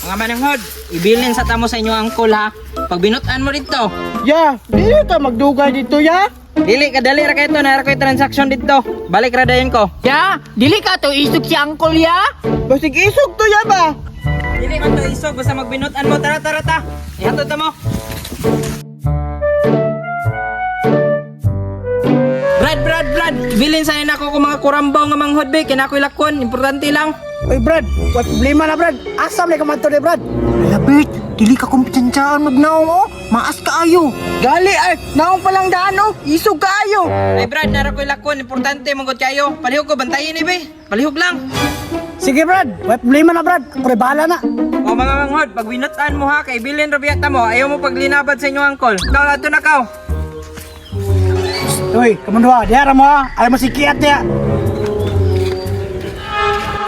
Mga mananghod, ibilin sa tamo sa inyo ang angkol ha. Pag binutan mo dito, Ya, dili ta magdugay dito ya. dili ka dali ra kayo to, nara ko'y transaction dito. Balik ra dayon ko. Ya, dili ka to isog si angkol ya. Basig isog to ya ba? Dili man to isog basta magbinutan mo. Tara tara ta. Ihatod ta mo. Brad, Brad, Brad! Bilin sa nako ko mga kurambaw nga manghod be, kina ako'y lakon, importante lang. Oy Brad, what problema na Brad? Asam na ka man to ni Brad? Ala Bert, dili ka kumpetensyahan magnaong oh. Maas kaayo. Gali ay, naong palang daan oh, isog kaayo. Ay Brad, nara ko'y lakon, importante manggod kayo. Palihog ko, bantayin eh be. Palihog lang. Sige Brad, what problema na Brad? Ako rin bahala na. O mga manghod, pag binutan mo ha, kay bilin ra biyata mo, ayaw mo paglinabad sa inyong angkol. Ikaw, ato na kaw. Uy, kamunduha, diara mo ha. Ayaw mo si Kiat niya.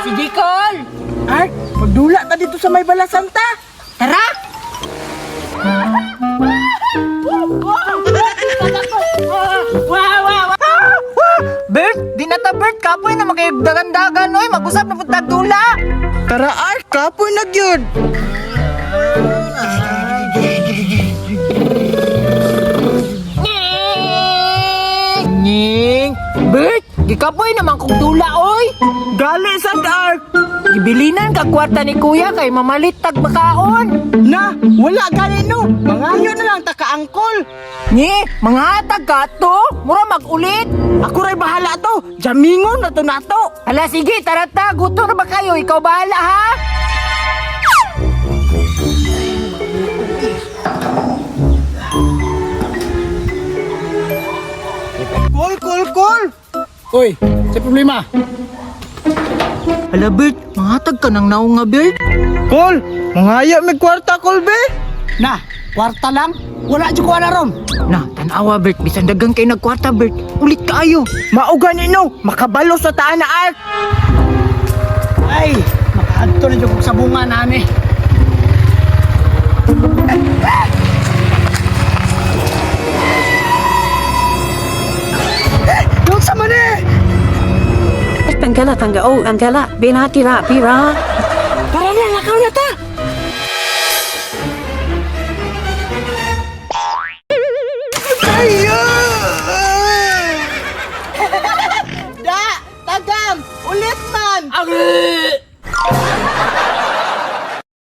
Sige, Col. Ay, magdula ta dito sa may balasanta. Tara! Bert, di na ta Bert, kapoy na makayagdagan-dagan oy, mag-usap na pud dula. Tara Art, kapoy na gyud. Ning, Bert, gikapoy naman kong dula oy. Gali sa Art. Gibilinan ka kwarta ni kuya kay mamalit tag makaon. Na, wala gali no. Mangayo na lang ta ka angkol. Ni, mga hatag ka to, mura magulit. Ako ray bahala to. Jamingon na to nato. Ala sige, tara ta, gutom na ba kayo? Ikaw bahala ha? Kol, kol, kol. Uy, sa problema. Ala Bert, mangatag ka ng naong nga Bert. Kol, mangaya may kwarta kol be. Na, kwarta lang? Wala jud ko ana ron. Na, tanawa Bert, bisan dagang kay nagkwarta Bert. Ulit kaayo. Mauga nino, makabalo sa taan na art. Ay, makaadto na jud kog sabungan ani. Doon sa mani! Tangala tangga oh angala binatira bira. Tara na, lakaw na ta! Ayo! Da! Tagam! Ulit man!